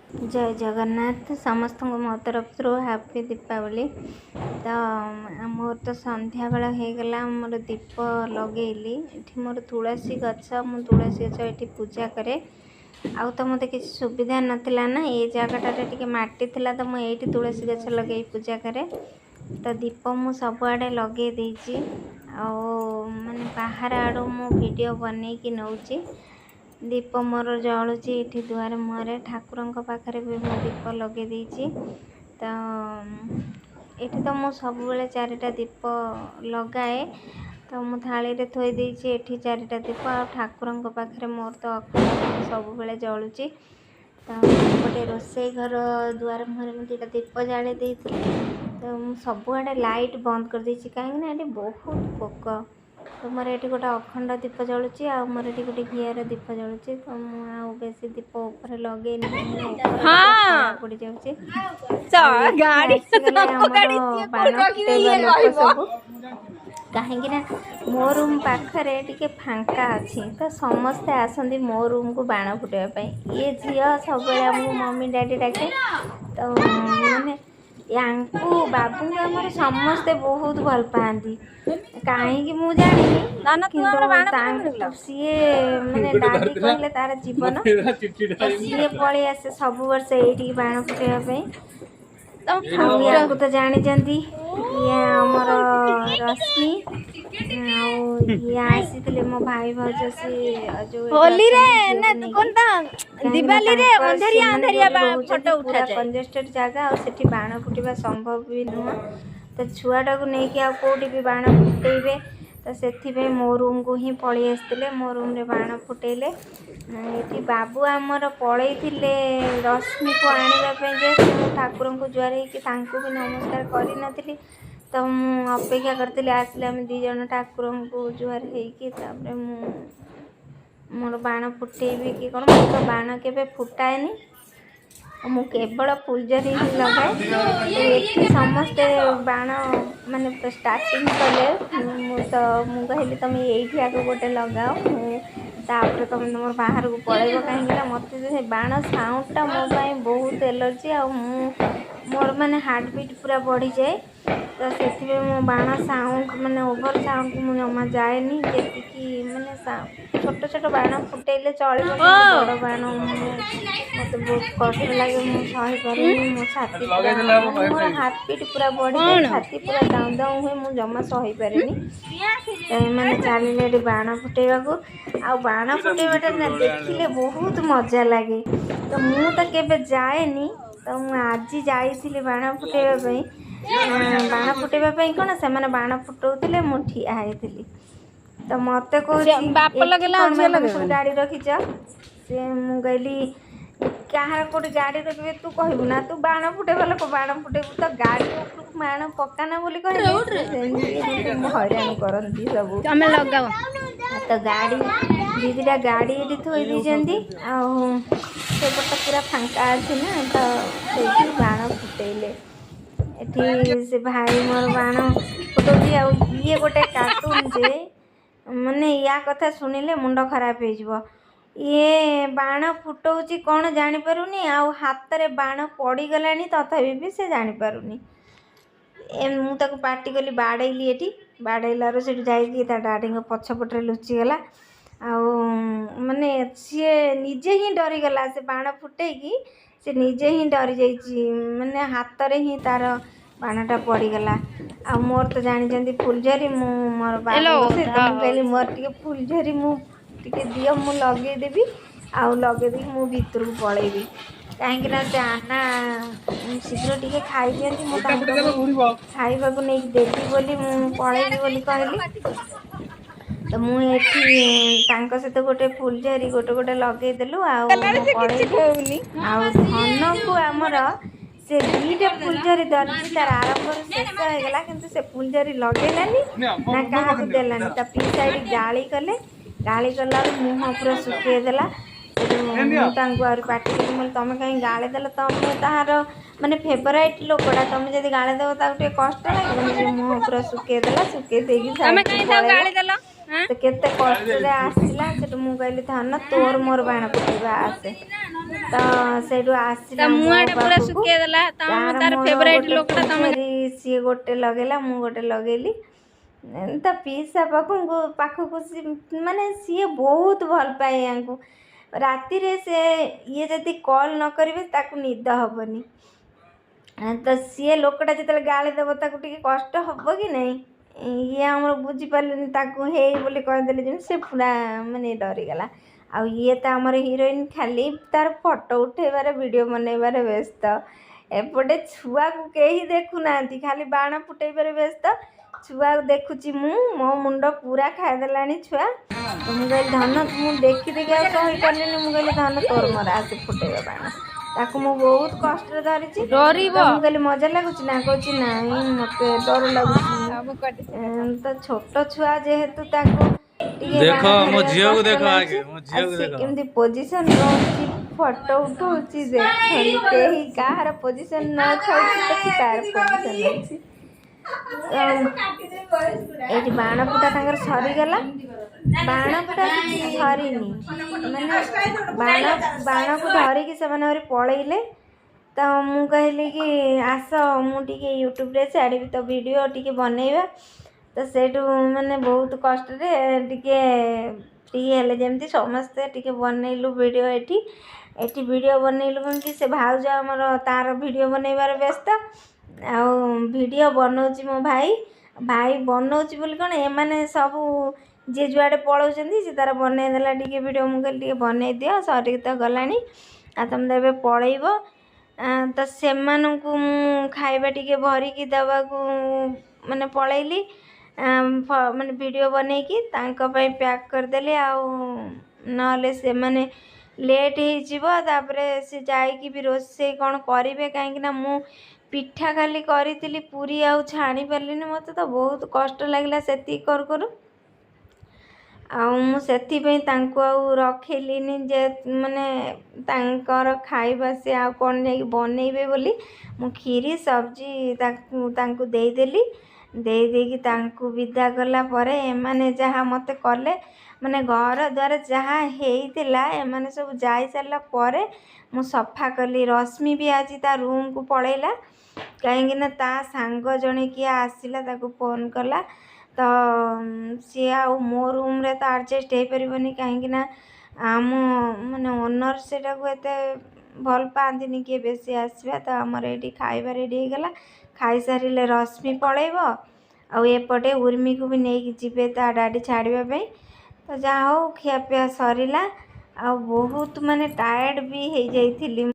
ଜୟ ଜଗନ୍ନାଥ ସମସ୍ତଙ୍କୁ ମୋ ତରଫରୁ ହାପି ଦୀପାବଳି। ତ ମୋର ତ ସନ୍ଧ୍ୟାବେଳ ହେଇଗଲା, ମୋର ଦୀପ ଲଗେଇଲି। ଏଠି ମୋର ତୁଳସୀ ଗଛ, ମୁଁ ତୁଳସୀ ଗଛ ଏଠି ପୂଜା କରେ। ଆଉ ତ ମୋତେ କିଛି ସୁବିଧା ନଥିଲା ନା, ଏ ଜାଗାଟାରେ ଟିକେ ମାଟି ଥିଲା, ତ ମୁଁ ଏଇଠି ତୁଳସୀ ଗଛ ଲଗେଇ ପୂଜା କରେ। ତ ଦୀପ ମୁଁ ସବୁଆଡ଼େ ଲଗେଇ ଦେଇଛି ଆଉ ମାନେ ବାହାର ଆଡ଼ୁ ମୁଁ ଭିଡ଼ିଓ ବନେଇକି ନେଉଛି। ଦୀପ ମୋର ଜଳୁଛି ଏଠି ଦୁଆର ମୁହଁରେ, ଠାକୁରଙ୍କ ପାଖରେ ବି ମୁଁ ଦୀପ ଲଗେଇ ଦେଇଛି। ତ ଏଠି ତ ମୁଁ ସବୁବେଳେ ଚାରିଟା ଦୀପ ଲଗାଏ। ତ ମୁଁ ଥାଳିରେ ଥୋଇ ଦେଇଛି ଏଠି ଚାରିଟା ଦୀପ, ଆଉ ଠାକୁରଙ୍କ ପାଖରେ ମୋର ତ ଅଖଣ୍ଡ ଦୀପ ସବୁବେଳେ ଜଳୁଛି। ତ ଏପଟେ ରୋଷେଇ ଘର ଦୁଆର ମୁହଁରେ ମୁଁ ଦୁଇଟା ଦୀପ ଜାଳି ଦେଇଥିଲି। ତ ମୁଁ ସବୁଆଡ଼େ ଲାଇଟ୍ ବନ୍ଦ କରିଦେଇଛି, କାହିଁକିନା ଏଠି ବହୁତ ପୋକ। ତ ମୋର ଏଠି ଗୋଟେ ଅଖଣ୍ଡ ଦୀପ ଜଳୁଛି ଆଉ ମୋର ଏଠି ଗୋଟେ ଘିଅର ଦୀପ ଜଳୁଛି। ତ ମୁଁ ଆଉ ବେଶୀ ଦୀପ ଉପରେ ଲଗେଇନି, କାହିଁକିନା ଉପରଟା ପୁରା କଳା ପଡ଼ିଯାଉଛି। ଆଉ ଏଠି ଆସିଗଲେ ଆମର ବାଣ ଫୁଟେଇବା ଲୋକ ସବୁ, କାହିଁକିନା ମୋ ରୁମ୍ ପାଖରେ ଟିକେ ଫାଙ୍କା ଅଛି, ତ ସମସ୍ତେ ଆସନ୍ତି ମୋ ରୁମ୍କୁ ବାଣ ଫୁଟେଇବା ପାଇଁ। ଇଏ ଝିଅ ସବୁବେଳେ ଆମକୁ ମମି ଡାଡ଼ି ଡାକେ। ତ ମାନେ ୟାଙ୍କୁ ବାବୁଙ୍କୁ ଆମର ସମସ୍ତେ ବହୁତ ଭଲ ପାଆନ୍ତି, କାହିଁକି ମୁଁ ଜାଣିନି, କିନ୍ତୁ ସିଏ ମାନେ ଡାଡ଼ି କହିଲେ ତାର ଜୀବନ। ତ ସିଏ ପଳେଇ ଆସେ ସବୁ ବର୍ଷ ଏଇଠିକି ବାଣ ଫୁଟେଇବା ପାଇଁ। ଆଉ ୟାକୁ ତ ଜାଣିଛନ୍ତି, ଇଏ ଆମର ରଶ୍ମି। ଆଉ ଇଏ ଆସିଥିଲେ ମୋ ଭାଇ ଭାଉଜ, ସିଏ ଯୋଉ ହୋଲିରେ ନା କଣ ତା ଦିୱାଲିରେ ଅନ୍ଧାରିଆ ଅନ୍ଧାରିଆ ଫଟୋ ପୁରା ଉଠାଯାଏ। କଞ୍ଜେଷ୍ଟେଡ୍ ଜାଗା, ଆଉ ସେଠି ବାଣ ଫୁଟିବା ସମ୍ଭବ ବି ନୁହଁ। ତ ଛୁଆଟାକୁ ନେଇକି ଆଉ କେଉଁଠି ବି ବାଣ ଫୁଟେଇବେ? ତ ସେଥିପାଇଁ ମୋ ରୁମ୍କୁ ହିଁ ପଳେଇ ଆସିଥିଲେ, ମୋ ରୁମ୍ରେ ବାଣ ଫୁଟେଇଲେ। ଏଠି ବାବୁ ଆମର ପଳେଇଥିଲେ ରଶ୍ମିକୁ ଆଣିବା ପାଇଁ। ଯେହେତୁ ମୁଁ ଠାକୁରଙ୍କୁ ଜୁହାର ହେଇକି ତାଙ୍କୁ ବି ନମସ୍କାର କରିନଥିଲି, ତ ମୁଁ ଅପେକ୍ଷା କରିଥିଲି, ଆସିଲେ ଆମେ ଦୁଇ ଜଣ ଠାକୁରଙ୍କୁ ଜୁହାର ହେଇକି ତାପରେ ମୁଁ ମୋର ବାଣ ଫୁଟେଇବି କି କ'ଣ। ମୁଁ ତ ବାଣ କେବେ ଫୁଟାଏନି, ମୁଁ କେବଳ ଫୁଲଝରି ହିଁ ଲଗାଏ। ତ ଏଠି ସମସ୍ତେ ବାଣ ମାନେ ଷ୍ଟାର୍ଟିଂ କଲେ। ମୁଁ ତ ମୁଁ କହିଲି, ତମେ ଏଇଠି ଆଗ ଗୋଟେ ଲଗାଅ, ମୁଁ ତାପରେ ତମେ ତମର ବାହାରକୁ ପଳେଇବ, କାହିଁକିନା ମୋତେ ସେ ବାଣ ସାଉଣ୍ଡଟା ମୋ ପାଇଁ ବହୁତ ଏଲର୍ଜି ଆଉ ମୁଁ ମୋର ମାନେ ହାର୍ଟବିଟ୍ ପୁରା ବଢ଼ିଯାଏ। ତ ସେଥିପାଇଁ ମୁଁ ବାଣ ସାଉଣ୍ଡ ମାନେ ଓଭର ସାଉଣ୍ଡକୁ ମୁଁ ଜମା ଯାଏନି। ଯେତିକି ମାନେ ଛୋଟ ଛୋଟ ବାଣ ଫୁଟେଇଲେ ଚଳିବ, କିନ୍ତୁ ବଡ଼ ବାଣ ମୁଁ ମୋତେ ବହୁତ କଷ୍ଟ ଲାଗେ, ମୁଁ ସହିପାରେନି। ମୋ ଛାତି ପୁରା ମାନେ ମୋର ହାର୍ଟବିଟ୍ ପୁରା ବଢ଼ିଯାଏ, ଛାତି ପୁରା ଦାଉଁ ଦାଉଁ ହୁଏ, ମୁଁ ଜମା ସହିପାରେନି। ତ ଏମାନେ ଚାଲିଲେ ଏଠି ବାଣ ଫୁଟେଇବାକୁ। ଆଉ ବାଣ ଫୁଟେଇବାଟା ନା ଦେଖିଲେ ବହୁତ ମଜା ଲାଗେ। ତ ମୁଁ ତ କେବେ ଯାଏନି, ତ ମୁଁ ଆଜି ଯାଇଥିଲି ବାଣ ଫୁଟେଇବା ପାଇଁ। ବାଣ ଫୁଟେଇବା ପାଇଁ କ'ଣ, ସେମାନେ ବାଣ ଫୁଟଉଥିଲେ, ମୁଁ ଠିଆ ହେଇଥିଲି। ତ ମୋତେ କହୁଛି, ବାପ ଏଠି ଲଗେଇଲା କ'ଣ ଝିଅ ପାଇଁ ତମେ ସବୁ ଲଗେଇବନି? ଗାଡ଼ି ରଖିଛ? ସେ ମୁଁ କହିଲି, କାହାର କୋଉଠି ଗାଡ଼ି ରଖିବେ ତୁ କହିବୁ ନା? ତୁ ବାଣ ଫୁଟେଇବା ଲୋକ, ବାଣ ଫୁଟେଇବୁ, ତ ଗାଡ଼ି ଉପରକୁ ବାଣ ପକାନା ବୋଲି କହିଲେ। ସେ ସେମିତି ହଇରାଣ କରନ୍ତି ସବୁ। ତମେ ଲଗାଅ। ତ ଗାଡ଼ି ଦି ଦିଟା ଗାଡ଼ି ଏଠି ଥୋଇ ଦେଇଛନ୍ତି, ଆଉ ସେପଟ ପୁରା ଫାଙ୍କା ଅଛି ନା, ତ ସେଇଠି ବାଣ ଫୁଟେଇଲେ। ଏଠି ସେ ଭାଇ ମୋର ବାଣ ଫୁଟଉଛି। ଆଉ ଇଏ ଗୋଟେ କାର୍ଟୁନ ଯେ ମାନେ ୟା କଥା ଶୁଣିଲେ ମୁଣ୍ଡ ଖରାପ ହେଇଯିବ। ଇଏ ବାଣ ଫୁଟଉଛି କ'ଣ ଜାଣିପାରୁନି, ଆଉ ହାତରେ ବାଣ ପଡ଼ିଗଲାଣି ତଥାପି ବି ସେ ଜାଣିପାରୁନି। ଏ ମୁଁ ତାକୁ ପାଟି କଲି, ବାଡ଼େଇଲି ଏଠି। ବାଡ଼େଇଲାରୁ ସେଠୁ ଯାଇକି ତା ଡାଡ଼ିଙ୍କ ପଛପଟରେ ଲୁଚିଗଲା। ଆଉ ମାନେ ସିଏ ନିଜେ ହିଁ ଡରିଗଲା, ସେ ବାଣ ଫୁଟେଇକି ସେ ନିଜେ ହିଁ ଡରି ଯାଇଛି, ମାନେ ହାତରେ ହିଁ ତାର ବାଣଟା ପଡ଼ିଗଲା। ଆଉ ମୋର ତ ଜାଣିଛନ୍ତି ଫୁଲଝରି, ମୁଁ ମୋର ବାବୁଙ୍କ ସହିତ ମୁଁ କହିଲି, ମୋର ଟିକେ ଫୁଲଝରି ମୁଁ ଟିକେ ଦିଅ, ମୁଁ ଲଗେଇଦେବି, ଆଉ ଲଗେଇ ଦେଇକି ମୁଁ ଭିତରକୁ ପଳେଇବି, କାହିଁକିନା ସେ ଆନା ଶୀଘ୍ର ଟିକେ ଖାଇଦିଅନ୍ତି, ମୁଁ ତାଙ୍କୁ ଖାଇବାକୁ ନେଇକି ଦେବି ବୋଲି ମୁଁ ପଳେଇବି ବୋଲି କହିଲି। ତ ମୁଁ ଏଠି ତାଙ୍କ ସହିତ ଗୋଟେ ଫୁଲଝରି ଗୋଟେ ଗୋଟେ ଲଗେଇଦେଲୁ ଆଉ ମୁଁ ସେ କିଛି ପଳେଇଲି। କହୁନି। ଆଉ ଧନକୁ ଆମର ସେ ଦୁଇଟା ଫୁଲଝରି ଧରିଛି, ତାର ଆରମ୍ଭରୁ ଶେଷ ହେଇଗଲା, କିନ୍ତୁ ସେ ଫୁଲଝରି ଲଗେଇଲାନି ନା କାହାକୁ ଦେଲାନି। ତା ପିଇସା ଏଠି ଗାଳି କଲେ, ଗାଳି କଲାରୁ ମୁହଁ ପୁରା ଶୁଖେଇ ଦେଲା। ସେଠୁ ମୁଁ ତାଙ୍କୁ ଆହୁରି ପାଟି କଲି, ମୁଁ କହିଲି, ତମେ କାହିଁକି ଗାଳି ଦେଲ? ତମେ ତାହାର ମାନେ ଫେଭରାଇଟ୍ ଲୋକଟା, ତମେ ଯଦି ଗାଳି ଦେବ ତାକୁ ଟିକେ କଷ୍ଟ ଲାଗିବନି? ସେ ମୁହଁ ପୁରା ଶୁଖେଇ ଦେଲା, ଶୁଖେଇ ଦେଇକି ତମେ ସାଇଡ଼କୁ କାହିଁ ତାକୁ ପଳେଇଲା। ଗାଳି ଦେଲ? ଆଁ? ତ କେତେ କଷ୍ଟରେ ଆସିଲା। ସେଠୁ ମୁଁ କହିଲି, ଧନ, ତୋର ମୋର ବାଣ ଫୁଟେଇବା, ଆସେ। ତ ସେଇଠୁ ତା ଆସିଲା ମୋ ମୁହଁଟା ପୁରା ପାଖକୁ। ଶୁଖେଇଦେଲା। ତମ ତାର ତାର ମୋର ଫେବରାଇଟ ଗୋଟେ ଲୋକଟା ତମେ। ଫୁଲଝରି, ସିଏ ଗୋଟେ ଲଗେଇଲା, ମୁଁ ଗୋଟେ ଲଗେଇଲି। ତା ପିଇସା ପାଖକୁ ପାଖକୁ ମାନେ ସିଏ ବହୁତ ଭଲ ପାଏ ୟାଙ୍କୁ। ରାତିରେ ସେ ଇଏ ଯଦି କଲ୍ ନ କରିବେ, ତାକୁ ନିଦ ହେବନି। ତ ସିଏ ଲୋକଟା ଯେତେବେଳେ ଗାଳି ଦେବ, ତାକୁ ଟିକେ କଷ୍ଟ ହେବ କି ନାହିଁ? ଇଏ ଆମର ବୁଝିପାରିଲେନି, ତାକୁ ହେଇ ବୋଲି କହିଦେଲେ ଯେମିତି ସେ ପୁରା ମାନେ ଡରିଗଲା। ଆଉ ଇଏ ତ ଆମର ହିରୋଇନ୍, ଖାଲି ତାର ଫଟୋ ଉଠେଇବାରେ, ଭିଡ଼ିଓ ବନେଇବାରେ ବ୍ୟସ୍ତ। ଏପଟେ ଛୁଆକୁ କେହି ଦେଖୁନାହାନ୍ତି, ଖାଲି ବାଣ ଫୁଟେଇବାରେ ବ୍ୟସ୍ତ। ଛୁଆକୁ ଦେଖୁଛି ମୁଁ, ମୋ ମୁଣ୍ଡ ପୁରା ଖାଇଦେଲାଣି ଛୁଆ। ତ ମୁଁ କହିଲି ଧନ, ମୁଁ ଦେଖି ଦେଖି ଆଉ ସହିପାରିଲିନି। ମୁଁ କହିଲି, ଧନ, ତୋର ମୋର ଆସି ଫୁଟେଇବା ବାଣ। ତାକୁ ମୁଁ ବହୁତ କଷ୍ଟରେ ଧରିଛି। ଡରିବ। ତ ମୁଁ କହିଲି, ମଜା ଲାଗୁଛି ନା? କହୁଛି, ନାଇଁ, ମତେ ଡର ଲାଗୁଛି। ସବୁ କଟି ତ ଛୋଟ ଛୁଆ ଯେହେତୁ, ତାକୁ ଟିକେ ଦେଖ ବାଣ ମୋ ଧରିବାକୁ ଝିଅକୁ କଷ୍ଟ ଦେଖ ଲାଗୁଛି। ଆଗେ ମୋ ଆଉ ଝିଅକୁ ସିଏ ଦେଖ। କେମିତି ପୋଜିସନ୍ ରହୁଛି, ଫଟୋ ଉଠଉଛି ଦେଖନି। କେହି କାହାର ପୋଜିସନ୍ ନଥାଉଛି ପଛେ, ତାର ପୋଜିସନ୍ ଅଛି। ତ ଏଇଠି ବାଣ ଫୁଟା ତାଙ୍କର ସରିଗଲା। ବାଣ ଫୁଟା କିଛି ସରିନି, ମାନେ ବାଣକୁ ଧରିକି ସେମାନେ ଆହୁରି ପଳେଇଲେ। ତ ମୁଁ କହିଲି କି ଆସ, ମୁଁ ଟିକେ ୟୁଟ୍ୟୁବରେ ଛାଡ଼ିବି, ତ ଭିଡ଼ିଓ ଟିକେ ବନେଇବା। ତ ସେଇଠୁ ମାନେ ବହୁତ କଷ୍ଟରେ ଟିକେ ଫ୍ରି ହେଲେ ଯେମିତି ସମସ୍ତେ ଟିକେ ବନେଇଲୁ ଭିଡ଼ିଓ ଏଠି। ଏଠି ଭିଡ଼ିଓ ବନେଇଲୁ କ'ଣ କି ସେ ଭାଉଜ ଆମର ତାର ଭିଡ଼ିଓ ବନେଇବାରେ ବ୍ୟସ୍ତ, ଆଉ ଭିଡ଼ିଓ ବନଉଛି ମୋ ଭାଇ। ଭାଇ ବନଉଛି ବୋଲି କ'ଣ, ଏମାନେ ସବୁ ଯିଏ ଯୁଆଡ଼େ ପଳଉଛନ୍ତି, ସେ ତାର ବନେଇ ଦେଲା ଟିକେ ଭିଡ଼ିଓ। ମୁଁ କହିଲି, ଟିକେ ବନେଇ ଦିଅ, ସରିକି ତ ଗଲାଣି, ଆଉ ତମେ ତ ଏବେ ପଳେଇବ। ତ ସେମାନଙ୍କୁ ମୁଁ ଖାଇବା ଟିକେ ଭରିକି ଦେବାକୁ ମାନେ ପଳେଇଲି, ମାନେ ଭିଡ଼ିଓ ବନେଇକି ତାଙ୍କ ପାଇଁ ପ୍ୟାକ୍ କରିଦେଲି। ଆଉ ନହେଲେ ସେମାନେ ଲେଟ୍ ହେଇଯିବ, ତାପରେ ସେ ଯାଇକି ବି ରୋଷେଇ କ'ଣ କରିବେ, କାହିଁକିନା ମୁଁ ପିଠା ଖାଲି କରିଥିଲି, ପୁରୀ ଆଉ ଛାଣି ପାରିଲିନି। ମୋତେ ତ ବହୁତ କଷ୍ଟ ଲାଗିଲା ସେତିକି କରୁ କରୁ। ଆଉ ମୁଁ ସେଥିପାଇଁ ତାଙ୍କୁ ଆଉ ରଖିଲିନି ଯେ ମାନେ ତାଙ୍କର ଖାଇବା ସେ ଆଉ କ'ଣ ଯାଇକି ବନେଇବେ ବୋଲି ମୁଁ କ୍ଷୀରି, ସବଜି ତାକୁ ତାଙ୍କୁ ଦେଇଦେଲି। ଦେଇ ଦେଇକି ତାଙ୍କୁ ବିଦା କଲା ପରେ ଏମାନେ ଯାହା ମୋତେ କଲେ, ମାନେ ଘର ଦ୍ୱାର ଯାହା ହେଇଥିଲା, ଏମାନେ ସବୁ ଯାଇସାରିଲା ପରେ ମୁଁ ସଫା କଲି। ରଶ୍ମି ବି ଆଜି ତା ରୁମ୍କୁ ପଳେଇଲା, କାହିଁକିନା ତା ସାଙ୍ଗ ଜଣେ କିଏ ଆସିଲା, ତାକୁ ଫୋନ୍ କଲା। ତ ସିଏ ଆଉ ମୋ ରୁମ୍ରେ ତ ଆଡ଼ଜଷ୍ଟ ହେଇପାରିବନି, କାହିଁକିନା ଆମ ମାନେ ଓନର୍ ସେଇଟାକୁ ଏତେ ଭଲ ପାଆନ୍ତିନି କିଏ ବେଶୀ ଆସିବା। ତ ଆମର ଏଇଠି ଖାଇବା ରେଡ଼ି ହେଇଗଲା। ଖାଇସାରିଲେ ରଶ୍ମି ପଳେଇବ, ଆଉ ଏପଟେ ଉର୍ମିକୁ ବି ନେଇକି ଯିବେ ତା ଡାଡ଼ି ଛାଡ଼ିବା ପାଇଁ। ତ ଯାହା ହଉ, ଖିଆପିଆ ସରିଲା ଆଉ ବହୁତ ମାନେ ଟାୟାର୍ଡ଼ ବି ହେଇଯାଇଥିଲି।